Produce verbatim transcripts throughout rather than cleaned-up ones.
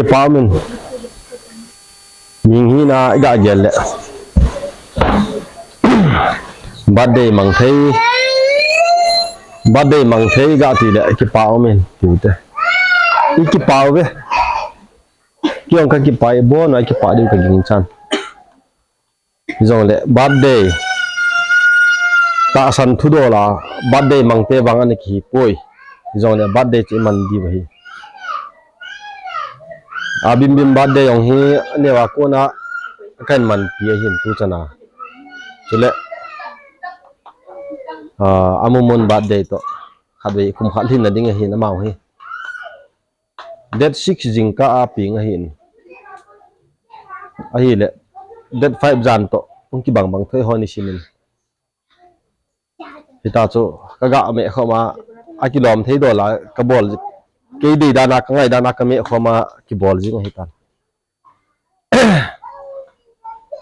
Kipa umin. Ning hina i ga gel le. Birthday mang thei. Birthday mang thei ga ti le kipa umin. Ti te. I kipa uve. Kiong ka kipa i bon a kipa diu ka ging chan. Hijongle birthday. Tahsan thu dola birthday mangte vang ana kihi poi. Hijongle birthday chu i man diu ahi. A Bimbim birthday jong hi aneo a kona kahin manpi ahin tu chana. Chule, ah, a Mumon birthday toh. Khatvei kum khat lhinna ding ahin amau hi. Date six jingkah a peng ahin. Ahile, date five jan toh hung kibang bang thei ho ni simin. Hita chu, ka ga meh khoma, a kilom thei dola, ka bol, kei dei dana, ka ngai dana, ka meh khoma, kibol jing ahitan.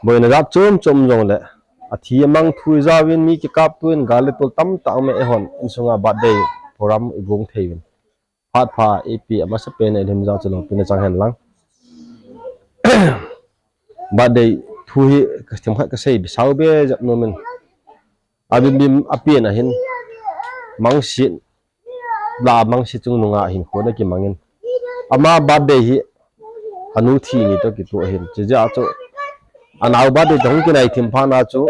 Boina jat chom chom jongle, a thi a mang thu i jauvin, mi kikap tuin, gal le tol tamtah meh hon, insunga birthday program i gong thei uvin. Phat pha ipi amasapen a i lim jat chu loupina chang hen lang. Birthday thu hi ka themkhat ka sei bisau be jep nomin. A Bimbim a pen ahin. Mangsit la mangsit chungnunga hinkho ana kimangin. Ama birthday hi anu thi ni toh kitoh ahin. Chijeh a chu anao birthday toh hung kinai thim phat na chu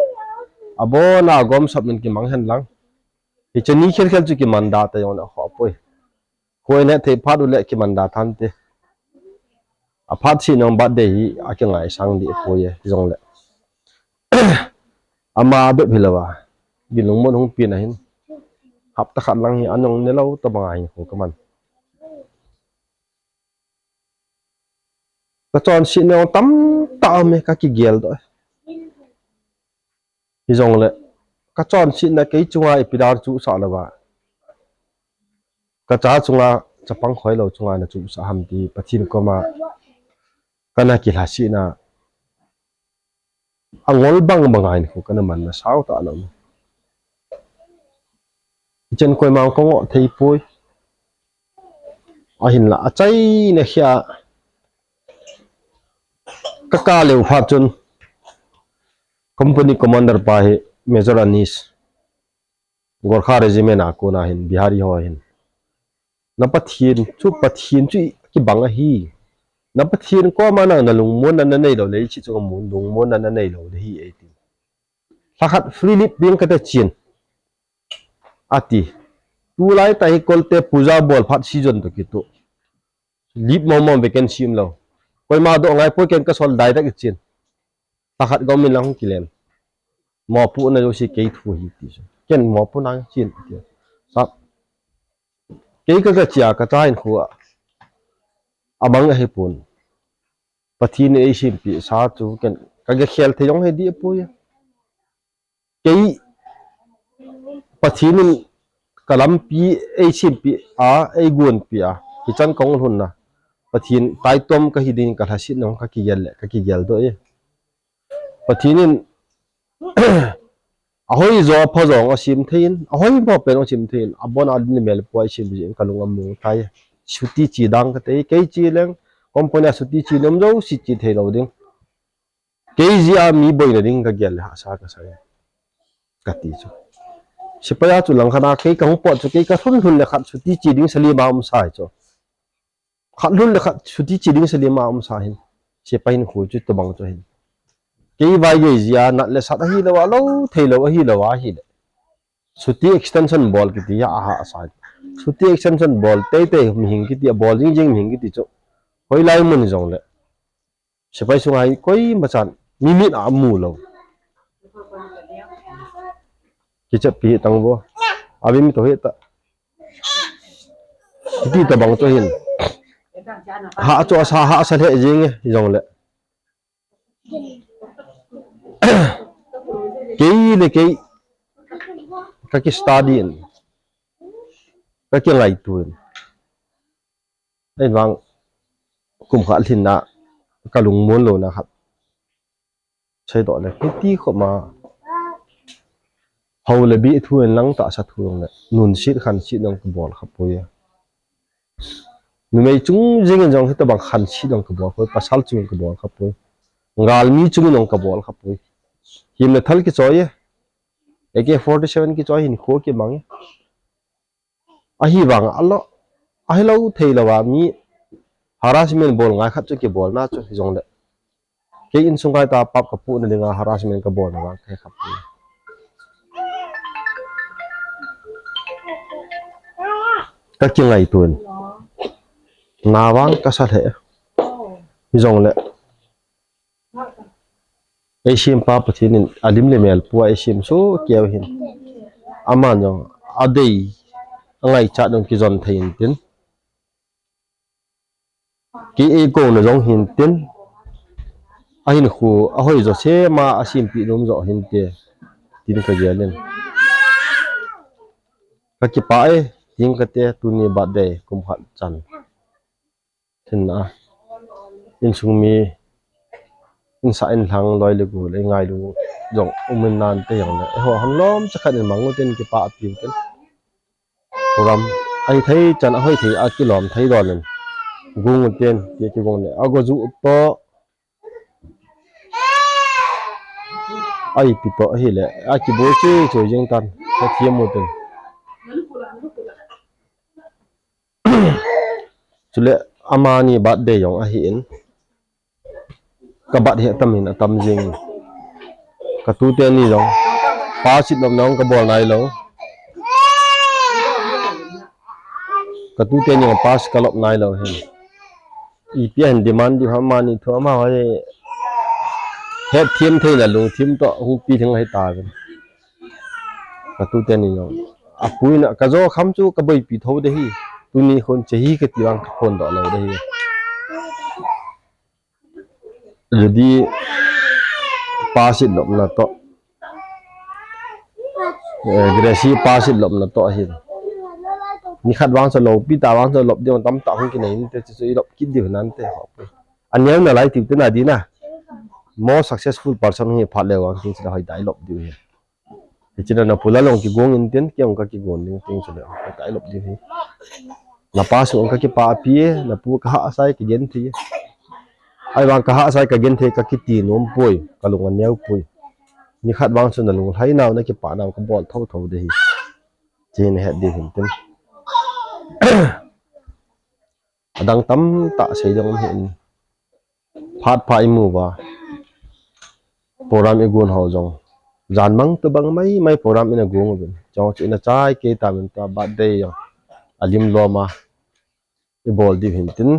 abona gom sop in kimang hen lang. Hiche ni khel khel chu kiman da ta jong le ho poi. Khoi ne thei phat u le kiman da than te. A phat si nong birthday hi a kingaisang dih poi e, jongle. Ama bep hi lou a. Gin lungmon hung pen ahin. Hapta khat lang hi anung ne lou tabang a hinkho ka man. Ka chonsetna tamtah um e, ka kigel doh e. Hijongle, ka chonsetna kei chunga ipi dan chu sah lou a. Ka cha chunga, chapang khoilou chunga na chu sah ham ti Pathen koma kana kilhasetna. Angol bang bang a hinkho kana manna sao tah lou. Chen koima ka ngoh thei poi. Ahinla, achaina khia ka kap leu phat chun company commander pa hi Major Anish. Gorkha Regiment a kona hin, Bihari ho hin. Na Pathen chu, Pathen chu kibang ahi. Na Pathen koma nang na lungmonna na neilou le, hiche chu ka mun lungmonna na neilou le hi ati. Lhakhat free leave ding kate chin. Ati. Tulai tah hi kolte puja bol phat season toh kitoh. Leave mong mong vacancy umlou. Koima doh ngai poi ken ka sol dai dak i chin. Lhakhat gom in lang hung kilen. Mopohna jouse kei thu hi ti chu. Ken mopohna chin ti. Sa. Kei ka ga chia ka cha in khu a. Amang ahi pon. Pathen in ei sempeh sa chu ken ka ga khel thei jong hi dih poi. Kei Pathen in ka lampi ei sempeh a, ei gonpeh a. Hichan kong lhunna. Pathen taitom ka hi ding ka lhasetna ka kigel le, ka kigel doh e. Pathen in ahoi jo apha jong asem thei in, ahoi mo pen asem thei in, abon a ding mel poi sem jin ka lung among tai. Chuti che dang kate, kei che leng, company a chuti che nom jouse che thei lou ding. Kei jeh a mi boina ding ka gel le hahsa ka sa e. Ka ti chu. Sepai a chu langkhat a kei ka hung pot chu kei ka lhun lhun le khat chuti che ding sali ma um sa chu. Khat lhun le khat chuti che ding sali ma um sa hin. Sepai hin khu chu tobang chu hin. Kei vai gei jeh a nat le sat ahilou a lou thei lou ahilou a hile. Chuti extension bol kiti a ahahsa. Chuti extension bol teitei mihing kiti a bol jing jing mihing kiti chu. Hoilai mun jong le. Sepai sunga hi koima chan mi mit a mu lou. Kichepi tang vo. Abim to hita. Hiti tobang to hin. Ha chu asa, hahsa le jing e, jong le. Kei le kei. Ka ki study in. Ka ki ngaito in. Ahivang kum khat lhinna ka lungmon louna khat. Seidoh le, hiti khoma. Hou le bih thu in lang tahsa thu in le. Nunsit khansit nang ka bol kha poi. Numei chung jeng in jong hitobang khanse jong kabol khapoi, pasal chung kabol khapoi. Galmi chung in jong kabol khapoi. Himna thal kichoi e. A K forty-seven kichoi hinkho kimang e. Ahivang a lo, ahilou thei louva mi harassment bol ngai khat chu kibolna chu hijongle. Kei insung kai ta pap kapuhna dinga harassment kabolna vang kahe khapoi. Kakingaito in. Na vang kasa lheh. Hijongle. Eisempa Pathen in alim le mel pua eisem soh keu hin. Aman jong adei angaichat jong kijon thei intin. Kei eikouna jong hintin. Ahinkho ahoi jo sema asempeh nom jo hinte. Tin kagel in. Kakipah e, tin kate tuni birthday kum khat chan. Hinna. Insung mi, insah inlhang loi le gol, eingailu jong um in nante jongle. Eiho hon lom chakhat in mang utin kipah pi utin. Program ahithei chan ahoi thei a kilom thei dol in. Gong utin, ti kigong le. Ago ju to. Aipi to ahile. Akiboi che che jeng tan. Kathem utin. Chule amani birthday jong ahin. Ka birthday atam in atam jing in. Katu teni jong. Pass it lopna jong kabol nailou. Katu teni jong pass kalop nailou hin. Ipi ahin demand diu ham amani thu amahoi. Hetthem theina lungthim toh hung pilhing ahi tauvin. Katu teni jong. Apuina kajo kham chu kaboipi thou ding ahi. Tuni khun chehi kati vang kaphondoh lou ding ahi. Jodi pass it lopna toh. Eh, Gracie pass it lopna toh ahin. Nikhat vang chu loupi ta vang chu lop ding tamtah hung kinei inte chu ilop kit diu nante. Aneo nalai tiu te na dina. More successful person hi phat le vang king chu hoitah ilop diu ahi. Hichea napu la jong kigong intin, kei jong kakigong ding tin chule, ka ilop ding ahi. Napa sung kakipah pi e, napu kahahsa e, kagenthei e. Ahivang kahahsa e, kagenthei e, kakiti nom poi, kalung aneo poi. Nikhat vang chu nalunglhai nau, nakipah nau, kabol thou thou ding ahi. Chehin het ding hintin. Adang tamtah sei ding um hin. Phat pha imu uva. Program igon ho jong. Jan mang tobang mai mai program ina gong uvin. Chong chu ina chai kei tamin tua birthday jong. Alim loma. Ibol diu hintin.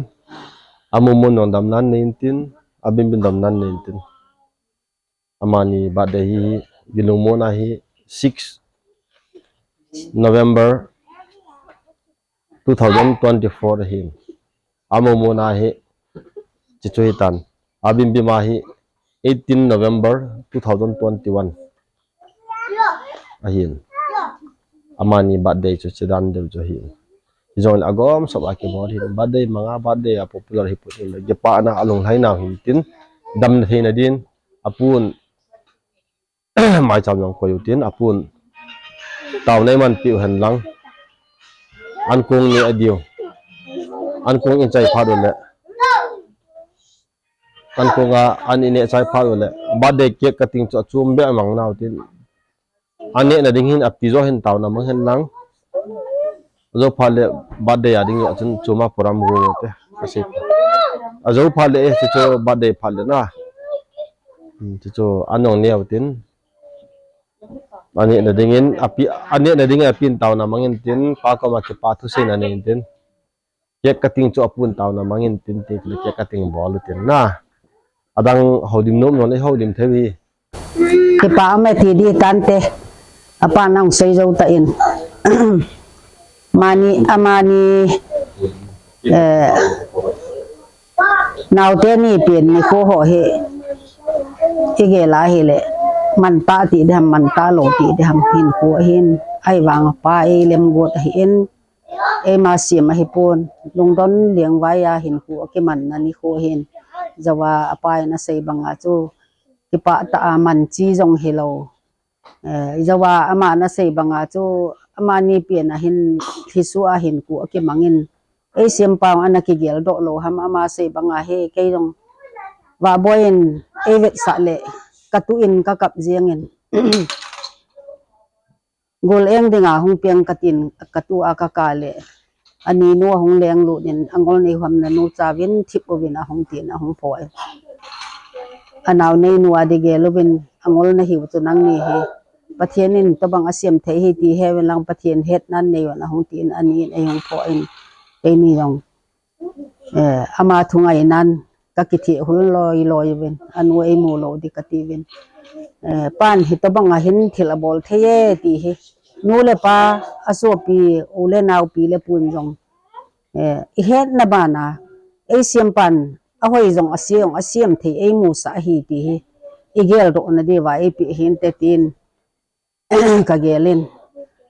Amu mun jong damnan nei intin. Abin bin damnan nei intin. Amani birthday hi, hi, gilungmona hi six November two thousand twenty-four ahin. Amumuna hi, chichu hitan. Abimbima hi eighteen November two thousand twenty-one ahin. Amani birthday chu chidan deu chu ahin. Hijongle agom sop a kibol hin. Birthday manga birthday a popular hi put in. Kipana alunglhai nau hintin. Damna theina din. Apun. Maicham jong koi utin. Apun. Taona iman piu hen lang. Ankong ni adiu. Ankong in chai phat ule. Ankong a an ine chai phat ule. Birthday cake cutting chu achom be amang nau tin. Aneh na ding hin api jo hin taona mang hen lang. Ajo phat le birthday a ding jo chun chuma program gu te. Asi. Ajo phat le e chu birthday phat le na. Hmm, chu chu anong neo tin. Aneh na ding in api, aneh na ding in api in taona mang in tin pa koma kipa thu seina nei in tin. Cake cutting chu apun taona mang in tin tin cake cutting bol tin na. Adang holim nom nom le holim thei hi. Kipa me ti di tante. Apa nang sei jo ta in. Mani, amani, eh, naote ni pin ni ko ho hi. Igel a hile. Manta ti diham, manta lo ti diham hin ko hin. Ahivang pa ilem got ahin. Eima sem ahipon, lungdon lengvai a hinkho akimanna nikho ahin. Jou a apa in asei banga chu, kipah tah a man chi jong hilou. Eh, jou a aman asei banga chu, amani pen a hin, lhisu a hinkho akimang in, Ei siampa ana kigel doh lou ham ama sei banga hi kei jong Vahboi in ei vetsah le katu in kakap jeng in. Gol eng dinga hung piang katin katu a kaka le. Ani nu ahung leng lut in angol nei huam nanu chauvin thip uvin ahung tin ahung pho in. Anau nei nu a di gel uvin angol nahiu chu nangni hi. Pathian in tobang asiam thei hi ti he uvin lang Pathian hetnan nei un ahung tin ani in ei hung pho in. Keini jong. Eh, ama thu ngainan kakitheh hul loi loi uvin, anu ei mu lou di kati uvin. Eh, pan hitobang a hin thil abol thei e ti hi. Nu le pa, asopi, u le nau, pi le pun jong. Eh, ihetna bana, ei siampan, ahoi jong, asia jong, asiam thei, ei musah ahi ti hi. Igel doh na diuva, eipeh hinte tin. Kagel in.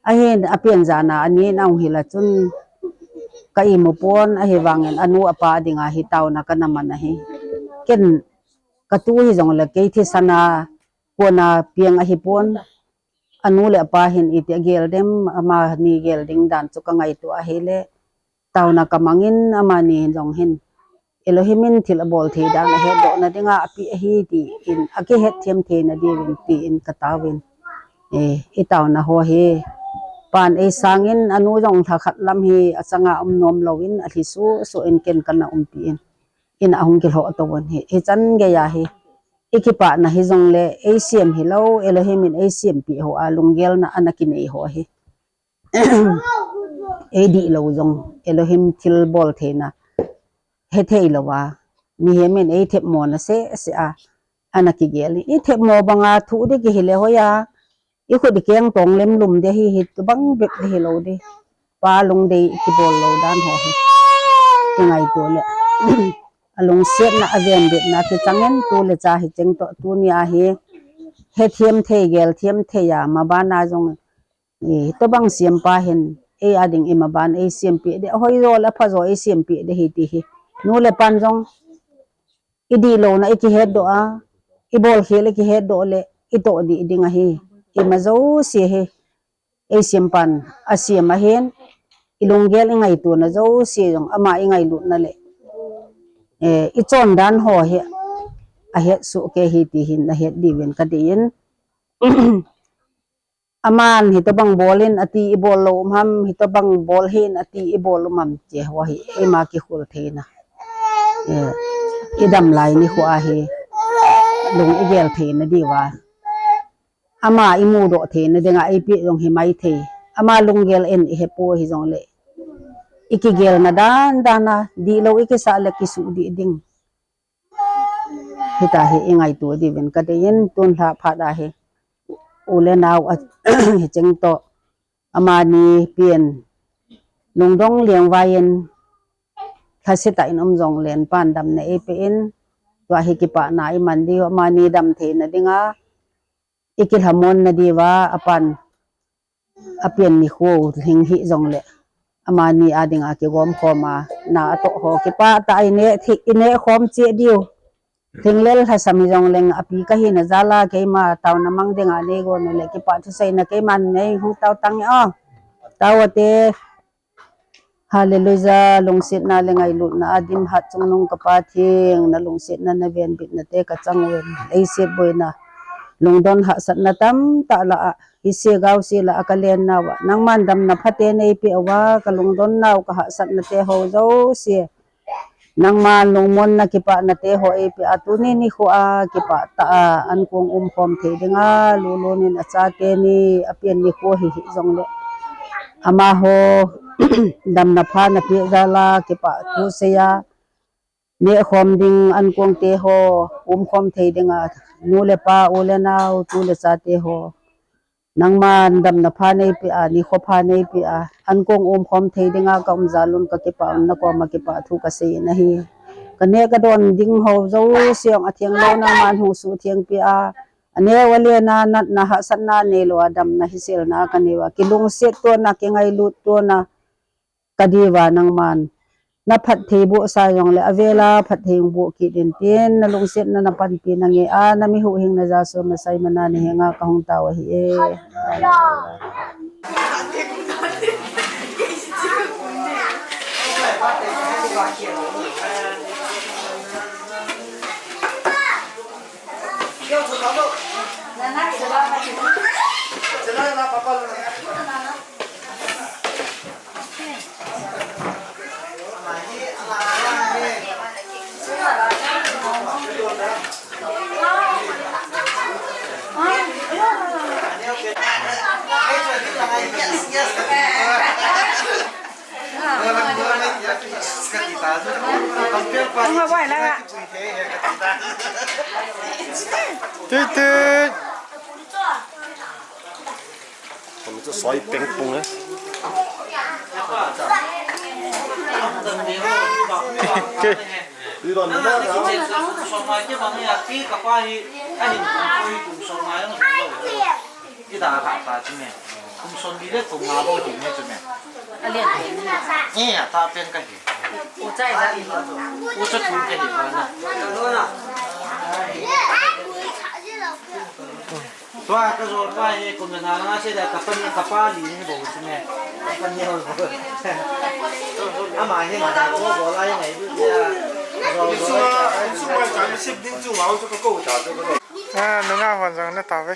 Ahin apian jana ani in ahung hil a chun ka imu pon ahivangin anu apa dinga hi taona kana man ahi. Ken katu hi jongle kei thisan a kona piang ahi pon. Anu le apa hin iti agel dem amani gel ding dan chu ka ngaito ahile. Taona kamangin amani jong hin Elohim in thil abol thei dan ahetdoh na dinga apeh ahi tin akihet them thei na diuvin tin kataovin. Eh, itaona ho hi pan ei sangin anu jong lhakhat lam hi achanga um nom louvin alhi suh suh in ken kana umpi in. In ahung kilhoh tovin hi. Hichan geiya hi. Ikipana hi jongle ei siam hilou Elohim in ei siampi ho a lunggelna ana kinei ho hi. Ei dihlou jong Elohim thil bol theina hethei louva mihem in ei themmo na seh seh a ana kigel. Ithemmo banga thu di kihile hoiya ikhut ikeng tong lemlum di hi hitobang bep di hilou di. Pa lungdei kibol lou dan ho hi. Kingaito le. Alungsetna avenbitna kichangin tu le cha hicheng toh tuni ahi. Hethem thei gel them thei a mabana jong Hitobang siampa hin ei ading imaban ei siampi de, ahoi jo le apha jo ei siampi de hi ti hi. Nu le pan jong idihlouna ikihetdoh a, ibolkhel ikihetdoh le itoh dih ding ahi. Ima jouse hi ei siampan asiam ahin, ilunggel ingaitona jouse jong ama ingailutna le ichondan ho hi ahetsoh kei hi ti hin ahet diuvin kadei in. Aman hitobang bol in ati ibol lou um ham, hitobang bol hih in ati ibol um ham ti ho hi eima kikhol theina. Idam lai nikho ahi lung igel theina diuva. Ama imudoh theina dinga eipeh jong hi maithei. Ama lunggel in ihepoi hijongle ikigelna dan dan a dihlou ikisah le kisuh dih ding. Hita hi ingaito diuvin kadei in tun lha phat ahi. U le nao hicheng toh amani pen lungdong lengvai in lhasetah in um jongle pan damna eipeh in tua hi kipana iman diu amani dam theina dinga ikilhamon na diuva apan apen nikho lhing hih jongle amani adinga kigom khoma na atoh ho kipah tah a ineh khom cheh diu. Lhinglel lhasam hijongleng api kahina jal a keima taona mang dinga neigon u le kipah thuseina keiman neihung tao tange o. Tao ate. Hallelujah, lungsetna le ngailutna a dim hatchungnung ka Pathen, nalungsetna navenbitnate kachang uvin, leiset boina lungdon hahsatna tamtah lah a hise gaose lah a kalennauva nangman damna phate neipeh uva, kalungdonnau kahahsatnate ho jouse nangman lungmonna kipahnate ho eipeh a tuni nikho a kipahtah a ankong umkhom thei dinga lulun in achate ni apen nikho hi hih jongle amaho damna pha napeh jal a kipah thusei a nehkhom ding ankongte ho umkhom thei dinga nu le pa u le nao tu le chate ho nangman damna pha neipeh a nikho pha neipeh a ankong umkhom thei dinga kaum jal un kakipah un nakoma kipah thu kasei in ahi. Kaneh kadon ding ho jouse jong atheng lou nangman hung suhthengpeh a aneo alen a natna hahsatna neilou a damna hiselna kaneiuva kilungset tona kingailut tona kadiuva nangman naphatthei bohsa jongle avela phatthei hung boh kit in tin nalungsetna napanpi nange a nami huhhingna jaso masai mana nahenga kahung tao ahi e. Tui, tui. Kami chu soi peng pung e. Ke. Ida kha ta chu me. Kum som li le kum nga bou ding ne chu me. A lian. Ni a ta pen ka hi. U chai da ni. U cha thum ka hi ka na. Tua ka jol pa hi kum na na se da ka pa ni ka pa li ni bou chu me. Ka pa ni bou. Ama hi ma da ko bol ai ngai bu ya. Insung a, insung a cham sip ding chu ngau chu ka ko ta chu ka ko. Ah, nunga hon jong na ta ve.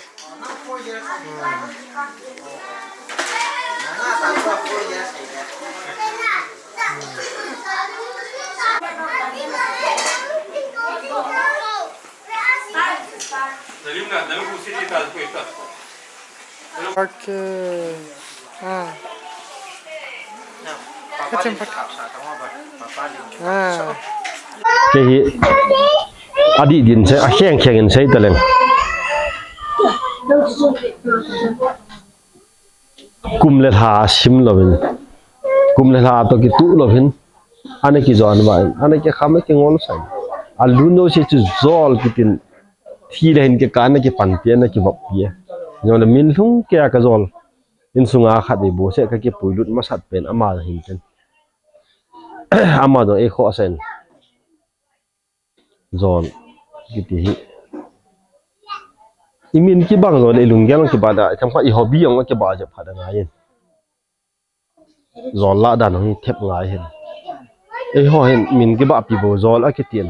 Okay. Ah. Ka chim phat. Ah. Kei hi adih din sei, akheng kheng in sei taleng. Kum le lha sim louvin, kum le lha toh kituh louvin, ana kijon vah in, ana kikham, ana kingol sah in. Alun jouse chu jol kitin, thi le hin kikah, ana kipanpi, ana kivoppi e. Jong le min lhung keiya ka jol insunga khatvei bou seh ka kipuilut masat pen ama hin tin. Ama jong eikhohsah in. Jol kiti hi. I min kibang jong le i lunggel kibang da, i themkhat i hobby jong kibang jep khat angai in. Jol lah dan hi thep ngai hin. Eiho hin min kibahpi bou jol akiti in.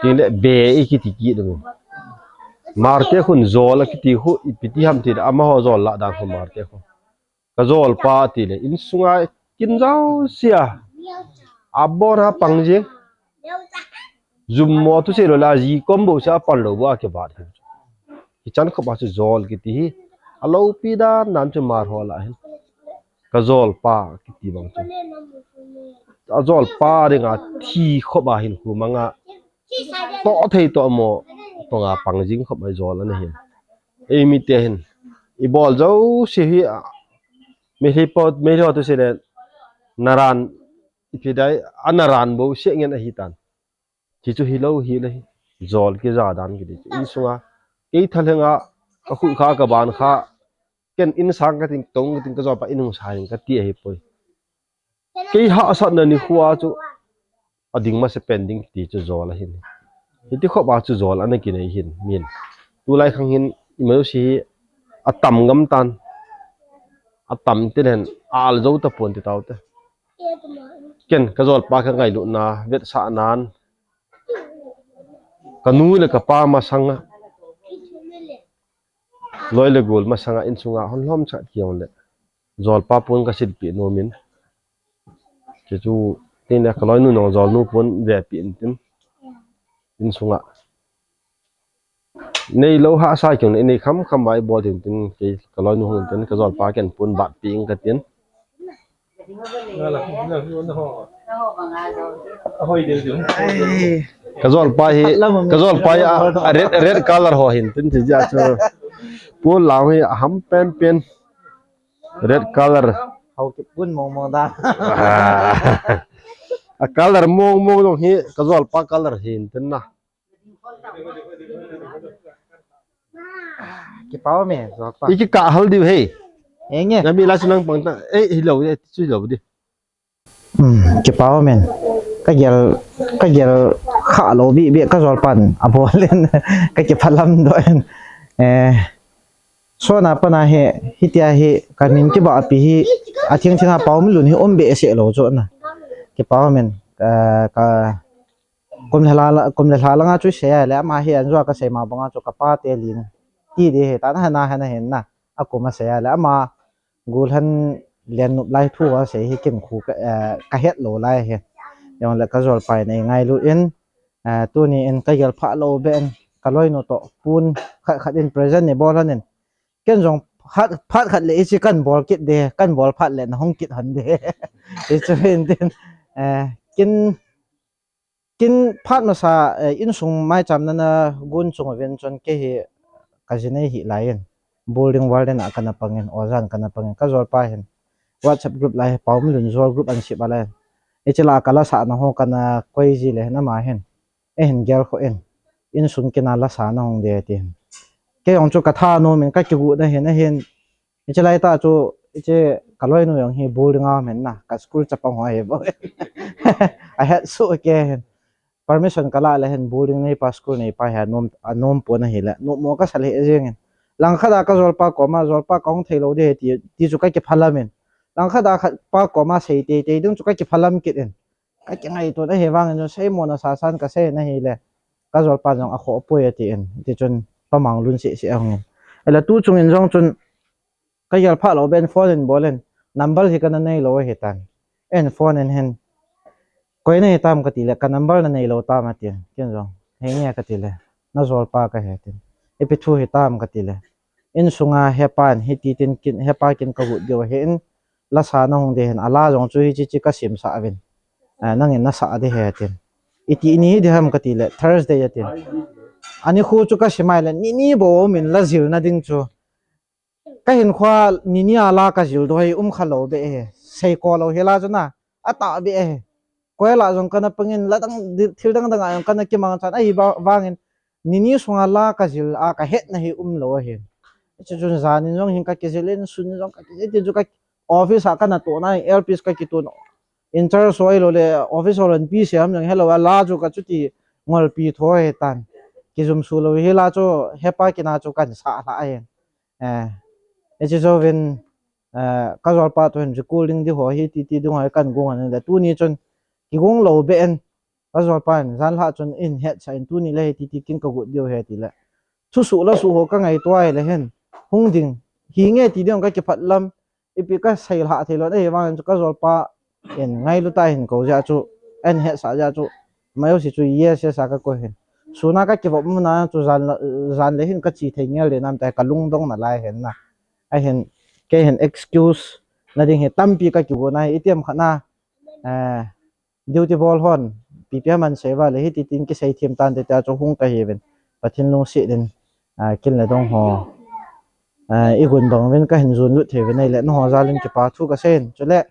Tin le be i kiti kit u. Marte khun jol akiti khu ipi ti ham ti le amaho jol lah dan khu Marte khu. Ka jol pa ti le, insunga kin jouse a. Abon a pang jing. Jum mo thu sei lou le, aji kom bou se a pan lou bou a kibat hi. Hichan khop a chu jol kiti hi. Aloupi dan dan chu Mar ho lah hin. Ka jol pa kiti bang chu. A jol pa dinga thi khop a hin khu manga. Toh thei toh mo. Tonga pang jing khop a jol ana hin. Eimi te hin. I bol jouse hi a. Meitei po, Meitei ho thu sei le, naran, ipi dai, a naran bou se ngen ahi tan. Hichu hilou hi le hi, jol kija dan kiti chu. Insunga, kei thalhenga, ka khut kha, ka ban kha, ken insang ka ting, tong ka ting, ka jol pa in hung sa in ka ti ahi poi. Kei hahsatna nikho a chu, ading masa pen ding ti chu jol ahin. Hiti khop a chu jol ana kinei hin min. Tulai khang hin emergency hi atam gam tan. Atam tin hen al jou tapon ti taute. Ken ka jol pa ka ngailutna vetsah nan. Ka nu le ka pa masanga. Loi le gol masanga insunga hon lhom chat kiong le. Jol pa pon ka silpi nom in. Chuchu tin le ka loinu nong jol nu pon vepi in tin. Insunga. Nei lou hahsa kiong le nei kham kham vai bol tin tin kei ka loinu hung tin ka jol pa ken pon vat pi in ka tin. Ka jol pa hi, ka jol pa hi a, a red, red color ho hin tin ti ja chu. Pon lau hi a ham pen pen. Red color. Hau kipun mong mong da. Ah. A color mong mong dong hi, ka jol pa color hin tin na. Kipah me, jol pa. I kikah hal diu hei. Enge. Nami la sunang pang ta. Eh, hilou, eh, chu hilou di. Hmm, kipah me. Ka gel, ka gel kha lou bih bih ka jol pan. A bol in. Ka kipah lam doh in. Eh, Sona pana hi, hitia hi, ka min kibahpi hi, a thing thing a pau mi lun hi um behseh lou chu na. Kipa min, eh, ka, kum le lha la, kum le lha langa chu sei a le, ama hi an jua ka sei ma banga chu ka pa te lin. Ti de he, ta na na ha na hen na, a kum a sei a le, ama gul han len nup lai thu a sei hi kin khu ka, eh, ka het lo lai he. Jong le ka jol pai nei ngai lu in, eh, tuni in ka gel pha lo be in, ka loi nu to pun khat khat in present ni bol han in. Ken jong phat, phat khat le ichi kan bol kit de, kan bol phat le na hung kit han de. Ichi hin tin, eh, kin, kin phat masa, eh, insung mai cham na na gun chung ven chon ke hi ka jinei hi lai in. Building wall na ka na pangin, ozan ka na pangin, ka jol pa hin. WhatsApp group lai, Paum Lun Jol group an sip a lai. Ichi la ka la sa na ho ka na koi ji le na ma hin. E hin gel kho in. Insung kina la sa na hung de ti hin. Ke jong chu ka tha nu min ka kigu na hin, a hin. Ichi lai ta chu, ichi ka loi nu jong hi building a men na, ka school chapang ho hi bo. A het su ke hin. Permission ka la le hin building nei pa school nei pa hi a nom, a nom po na hi le. Nu mo ka sa le jing in. Lang khat a ka jol pa koma, jol pa ka hung thei lo de ti, ti chu ka kiphalam in. Lang khat a khat pa koma sei te te ding chu ka kiphalam kit in. Ka kingaito na hi vang in sei mo na sa san ka sei na hi le. Ka jol pa jong a kho poi a ti in. Ti chun pa mang lun si si a hung in. Ela tu chung in jong chun ka gel pha lo ben phone in bol in. Number hi ka na nei lo hi tan. En phone in hin. Koi na hi tam ka ti le, ka number na nei lo tam a ti in. Kin jong. He nge ka ti le. Na jol pa ka he tin. Ipi thu hi tam ka ti le. Insunga hepan hiti tin kin, hepa kin ka gut diu ahi in, la sa na hung de hin, a la jong chu hichi chi ka sim sa vin. Ah, nangin na sa de he tin. Iti ni hi de ham ka ti le, Thursday a tin. Ani khu chu ka sim ai le, ni ni bo min la jil na ding chu. Ka hin khua ni ni a la ka jil do hi um kha lo be he. Sei ko lo he la chu na, a ta be he. Koi la jong ka na pangin, la dang, thil dang dang a jong ka na kimang chan, ahi ba, vangin, Ni ni sunga la ka jil a ka hetna hi um lo ahi. Chuchun janin jong hin ka kijil in, sun jong ka kijil tin chu ka office a ka na tona, earpiece ka kitun. In charge soi lo le office hol in pi se ham jong hello a la chu ka chuti ngolpi tho he tan. Kijum su lo hi la chu hepa kina chu kan sa hla ahi. Eh, e chi jovin, eh, ka jol pa to hin recording di ho hi ti ti ding ho kan gung an le tuni chun kigung lo be en. Ka jol pa in, jan lha chun in het sa in tuni le he ti ti kin ka gut diu he ti le. Thu su la su ho ka ngai tua he le hen. Hung ding. Hi nge ti ding ka kiphat lam. Ipi ka sei lha thei lo na he vang chu ka jol pa in ngai lu ta hin ko ja chu. En het sa ja chu. Mai si chu yes yes a ka ko hin. Suna ka kivop mu na chu jan la, jan le hin ka chi thei ngel le nam ta ka lungdong na lai hen na. A hin ke hin excuse na ding he tampi ka kigo na he itiam khat na. Eh, Duty bol hon, P P M an sei va le hiti tin kisei thim tan te ta chu hung ka hi vin. Pathin lungsi din, ah, kin le dong ho. Ah, i gun dong vin ka hin jun lut thei vin ei le, no ho jal in kipa thu ka sen. Chule,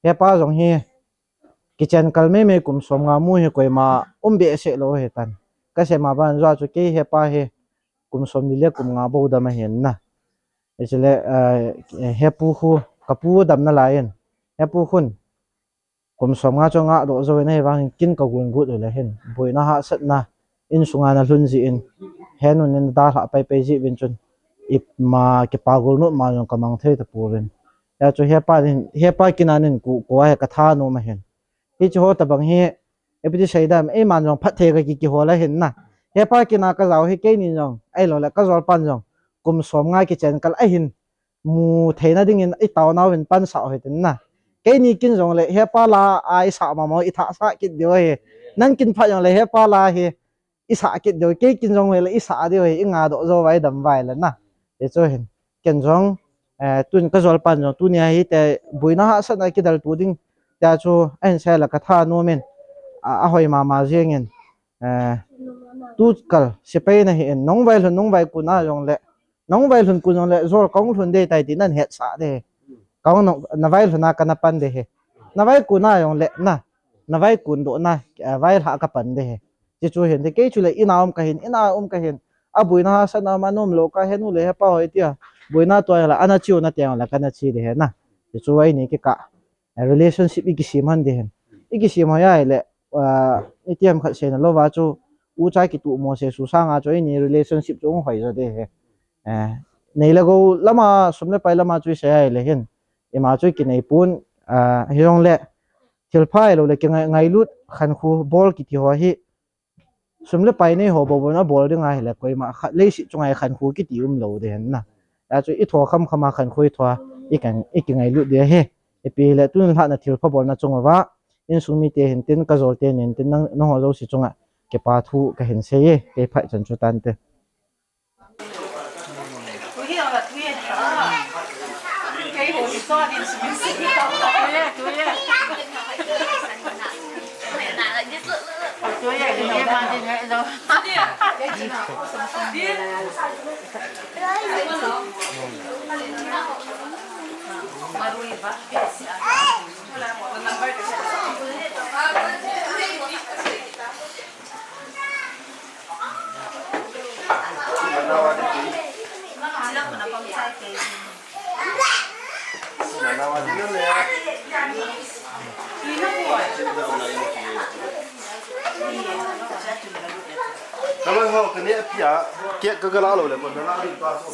hepa jong hi, kichen kal mei mei kum som nga mu hi koima um be se lo he tan. Ka se ma ban jua chu kei hepa hi, kum som li le kum nga bo dam a hin na. Chule, ah, hepu khu, ka pu dam na lai in. Hepu khun, Kum som nga chu nga doh jo in ahivangin kin ka gun gut u le hin. Boina hahsatna, insunga na lhun ji in. He nun in da hlah pai pai ji vin chun. Ima kipa gul nu ma jong ka mang thei ta pu vin. Ya chu hepa in, hepa kina nin ku, ku a he ka tha nu ma hin. Hi chu ho ta bang hi, epiti sei dam, ei man jong phat thei ka ki, ki ho la hin na. Hepa kina ka jao hi kei ni jong, ei lo le ka jol pan jong. Kum som nga kichen kal a hin. Mu theina dingin i taonau vin pansah u hitin na. Keini kin jongle hepa la a i sah mama i thah sah kit diu hi. Nang kin phat jongle hepa la hi i sah kit diu. Kei kin jongle i sah diu hi, i nga doh jo vai dam vai le na. Hichu hin. Ken jong, eh, tun ka jol pan jong, tunia hi te buina hahsatna kidal tu ding. Tia chu, ahin sei la ka tha nu min. A, a hoi mama jingin. Eh, tu kal, sipai na hi in, nong vai lhun, nong vai kun a jongle. Nong vai lhun kun jongle, jol kong lhun de tai ti nan het sah de. Kong nong, na vai lhun a ka na pan de he. Na vai kun a jongle, na. Na vai kun doh na, eh, vai lha ka pan de he. Ti chu hin, de kei chu le ina um ka hin, ina um ka hin. A buina hahsatna ma nom lo ka he nu le hepa hoi tia. Buina tua la, ana chiu na tiang la ka na chi de he na. Ti chu ai ni ki ka. Eh, relationship i kisim han de hen. I kisim hoi ai le, ah, i tiam khat seina lo va chu, u cha kitu mo se su sanga chu i ni relationship chu hoi jo de he. Eh, nei le go lama, sum le pai lama chu i sei ai le hen. Ima chu i kinei pun, ah, hi jong le, thilpha ahilou le kingai, ngailut khankho bol kiti ho hi sum le pai nei ho bou bou na bol ding ahile koima khat leiset chunga khankho kiti umlou ding ahin na. Hijeh chun i tho kham kham a khankho i tho a i kan, i kingailut ding ahi. Ipi hile tun lhahna thilpha bolna chung uva insung mite hin tin, ka jol te nin tin, nang, nangho jouse chunga kipa thu kahin sei e, kei phai chan chu tante.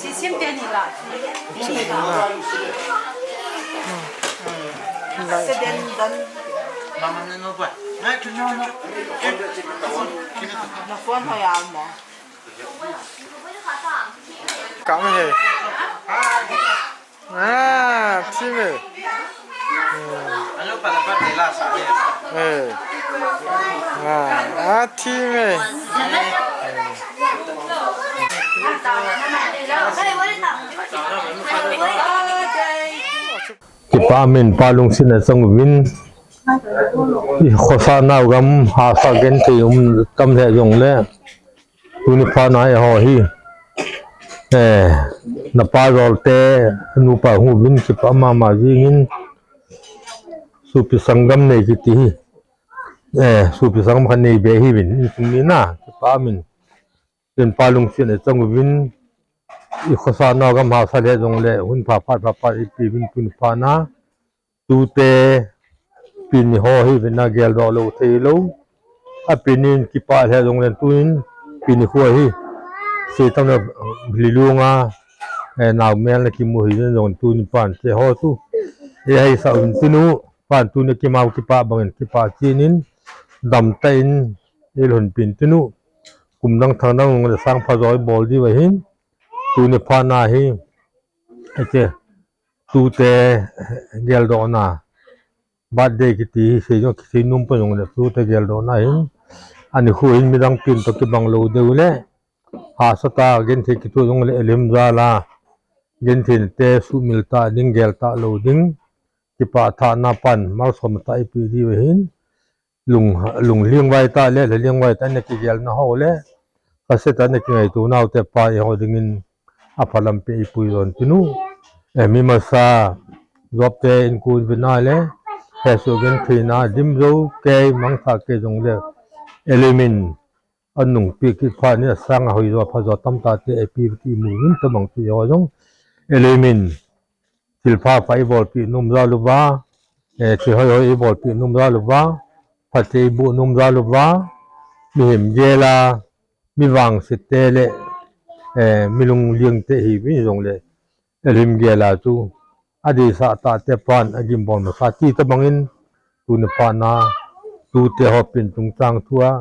Sisim teni la. Seden dan. Na phone ho ya mo. Kang he. Ah, thi me. Eh. Ah, ah, thi me. Kipa min pa lungset a chang uvin. I khosa nau gam hahsa genthei um tam le jong le. Tuni phat na eiho hi, eh, napa jol te, nupa hung uvin kipa mama jingin, sopi sanggam nei kiti hi, eh, sopi sanggam khat nei be hi uvin, insung mi na, kipa min, tun pa lungset a chang uvin, i khosa nau gam hahsa le jong le, hun pha phat pha phat ipi uvin tuni phat na, tute, pin ho hi vin a geldoh lou thei lou. A pin in kipa le jong le tuin, pin khu hi. Seitam le lilunga, eh, nau mel na kimu hi jong tuni pan te ho tu. E hai sa un tunu, pan tuni kimau kipa bangin kipa chinin, dam ta in, i lhun pin tunu. Kum dang thang dang le sang pha joi bol di va hin. Tuni phat na hi, eke, tute geldohna, birthday kiti hi sei jong, sei nom pa jong le tute geldohna hin, ani khu hin midang pin to kibang lou deu le, hahsa ta genthei kiti jong le elim jal a, genthei te sumil ta ding, gel ta lou ding, kipa thana pan, malsom ta ipi di ve hin, lung, lung liang vai ta le, le liang vai ta na kigelna ho le, ka se ta na kingaito nau te pa eiho dingin, a phalam pe ipui jon tinu. E mi masa, job te in kun vina le, he su gen thina, dim jo, kei mang sa kei jong le, elemin, anung pi ki pha ni asang a hoi jo pha jo tam ta te, e pi ki mu vin ta mang ti jo jong, elemin, thil pha pha i bol pi nom jal uva, eh, thil hoi hoi i bol pi nom jal uva, pha te i bu nom jal uva, mihem gel a, mi vangset te le, eh, mi lung liang te hi vin jong le, elim gel a chu, a di sa ta te pan, a gim bol ma sa ti ta bangin, tuni phat na, tute ho pin tung chang thu a,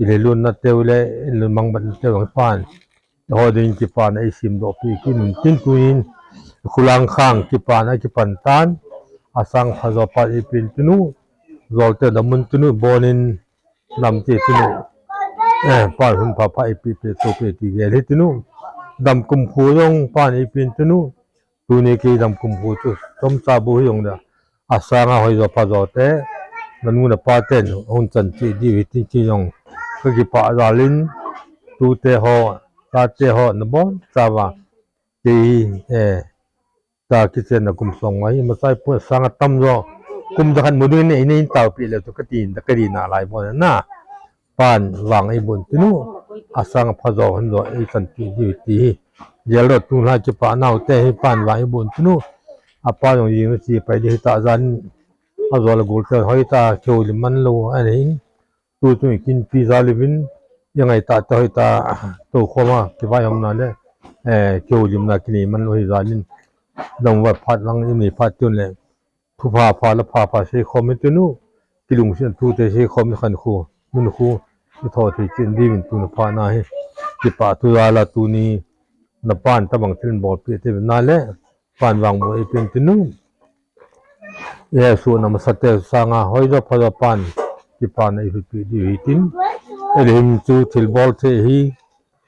i le lun na teu le, i lun mang ban teu ang pan. Ho ding kipa na i sim doh pi ki nun tin tuin, khulang khang kipa na kipan tan, asang pha jo pa i pin tunu, jol te damun tunu, bonin, nam te tunu. Eh, pan hun pha pha i pi pe to pe ti gel hi tunu. Dam kum khu jong pan i pin tunu. Tuni kei dam kum khu chu, chomcha bu hi jong da. Asang a hoi jo pha jo te, na nu na pa ten, hung chan chi di hi tin chi jong. Ka kipa jal in, tute ho, tate ho, na bon, cha va. Kei, eh, ta kichen na kum song ma hi, ma sai pu sang a tam jo. Kum da khan mu ding ne, ne in tau pi le tu ka tin, da ka di na lai bon na. Pan vang i bun tinu, asang pha jo hun jo i chan ti di ti hi. Gel ro tu la kipa nau te hi pan vang i bun tinu. A pa jong jing chi pai di hi ta jan. A jo la gul te hoi ta keu lim man lo a ni. Tu tu i kin pi ja li vin. I ngai ta te hoi ta to khoma ki vai hom na le. Eh, keu lim na ki ni man lo hi ja nin. Dam va phat lang i ni phat tun le. Thu pha pha la pha pha sei khom i tinu. kilungset thu te hi khom khan khu, nun khu, i tho thei chin diuvin tuni phat na hi. Kipa thu jal a tuni, na pan tabang thil bolpeh te na le, pan vangboh eipeh in tinu. Jesu na masa te sanga hoijo phajo pan, kipana i hupi diu hitin. Elohim chu thil bol thei hi,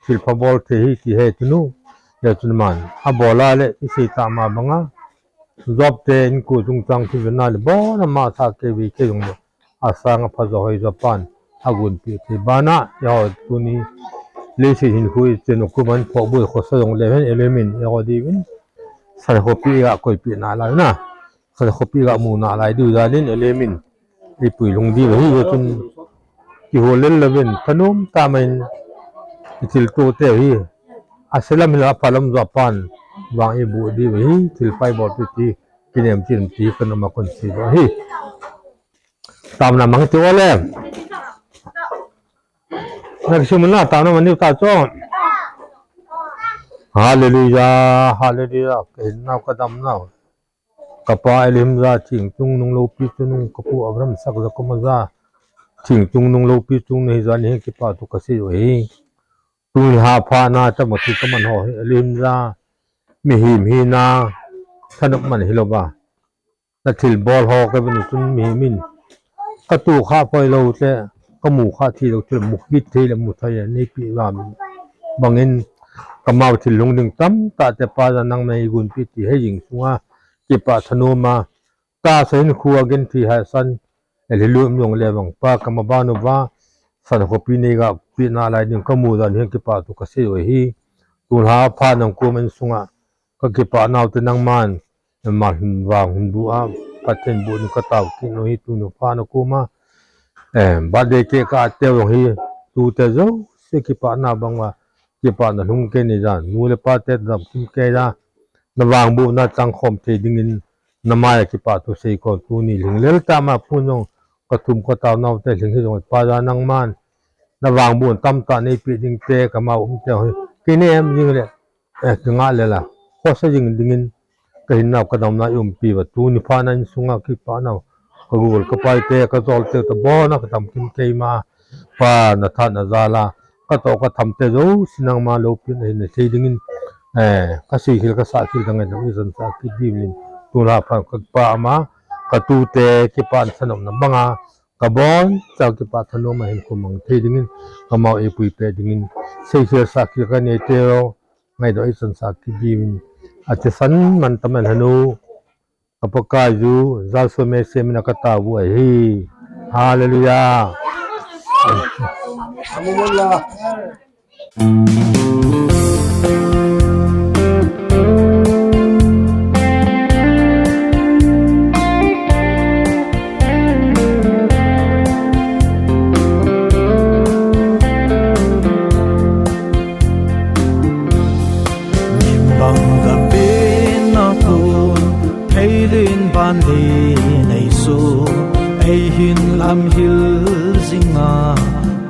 thil pha bol thei hi ti he tinu. Jesu na man, abol a le, i sei ta ma banga. Job te in ku chung chang thil na le, bona ma sa ke vi ke jong le. Asanga phajo hoijo pan, agunpeh thei bana, eiho tuni. Leiset hin khu i chen u kuman pho bui khosa jong le hen, Elohim in, eiho diuvin. San khopi ga koipeh na lai na. Khat khopi ga mu na lai diu jal in Elohim in eipui lhung diu hi, chun kihol lel louvin thanom tah in i thil to te hi, ase lam hi la pha lam jo pan vang i bu diu hi, thil pai bol ti ti kinem chin ti kan ma kon si ba hi. Tamna mang ti ole. Na kisim na tamna mang ni ta cho. Hallelujah, hallelujah. Ka hin nau ka dam nau. Ka Pa Elohim ja, thing chung nung loupi chungnung, ka pu Abraham sak ja koma ja, thing chung nung loupi chungnung hi ja, ni hi kipa thu ka sei u hi. Tuni lha pha na, chama thu ka man ho hi, Elohim ja, mihem hina, thanop man hilouva. Na thil bol ho ka vin chun mihem in. Ka tu kha poi lou te, ka mu kha thi lou te, mu kit thei le mu thei le, nei pi va bangin, ka mau thil lhung ding tamtah te Pa ja nangma nei gunpeh ti hi jing sunga, kipa thanom a, tahsa hin khu a gen thi hai san, el hi lum jong le vang pa ka ma ban uva, san khopi nei ga pi na lai ding ka mu dan hin kipa thu ka sei u hi, tuni lha pha nang ku man sunga, ka kipa nau te nangman, ma hin vang hin bu a, Pathen bu nu ka tao kit u hi tuni pha na koma, eh, birthday cake ka at te u hi, tu te jouse kipa na bang uva, kipa na lhung kei ni ja, nu le pa te dam kim kei ja, na vang bu na chang khom thei dingin, na mai a kipa thu sei kon tuni lhing lel tah ma pun jong, ka thum ka tao nau te lhing hi jong Pa ja nangman, na vang bu tamtah nei pi ding te ka mau um te hi, kinem jing le, eh, ka ngah le la, khosa jing dingin, ka hin nau ka dam na i umpi uva tuni pha na in sunga kipa nau, ka gol ka pai te, ka jol te, ta bona ka dam kim kei ma, Pa na tha na ja la, ka to ka tham te jouse nangma loupi na hin na thei dingin, eh, ka sei khel ka sa khel ka ngai na i san sa kit diuvin, tuni lha pha ka Pa ama, ka tu te kipa na thanom na banga, ka bon, cha kipa thanom a hin khu mang thei dingin, ka mau eipui peh dingin, sei khel sa khel ka nei te u, ngai do i san sa kit diuvin, a te san man ta man hanu, ka Pakai ju, Jesu Messiah min a ka tao u ahi. Hallelujah. Min bang ka pe na kon, thei lin ban lin ei su, ei hin lam hil jing a,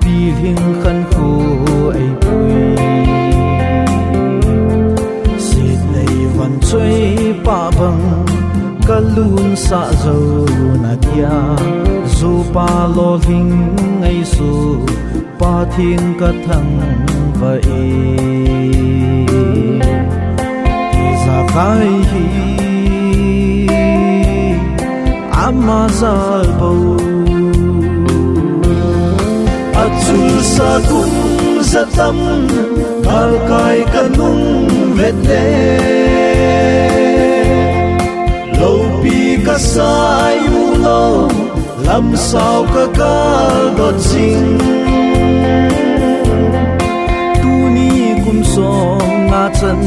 pilhing khan khu ei pui. Sit lei van choi pa bang, ka lun sa jo na dia, zu pa lo hing ei su, Pathen ka thangvah e. Ijakai hi ama jal bou. Achul sa kum ja tam, galkai ka nung vet le. Loupi ka sai u lou, lam sao ka kal dot jing. Tuni kum song nga chan,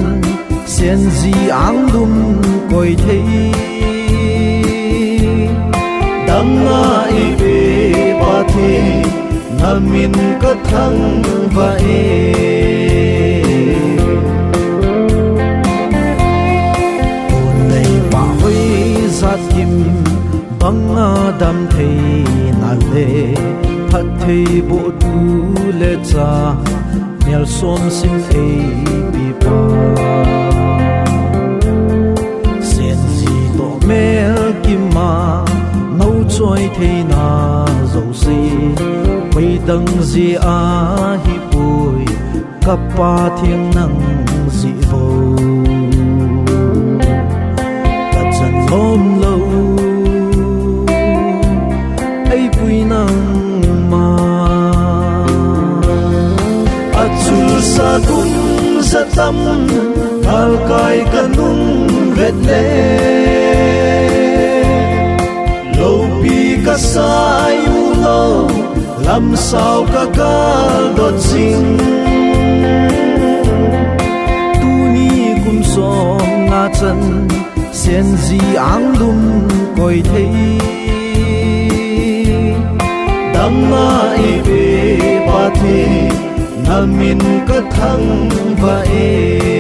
Sen ji ang lum koi thei. Dam nga i pe Pathen, na min ka thangvah e. Pon nei pa hoi jat kim, bang a dam thei na le, phat thei boh tu le cha, mial som sim thei pi pa. Sen ji to mel kim a, nau Choi theina jouse, koi dang jeh ahipoi, ka Pa theng nang jeh bou. Ka chan lom lou, eipui nangma. Achulsa kum jatam, galkai ka nung vet le. Loupi ka sai u lou, lamsao ka gal dot jing. Tuni kum som nga chan, senji anglum koi thei. Damna eipe Pa theng, na min ka thangvah e.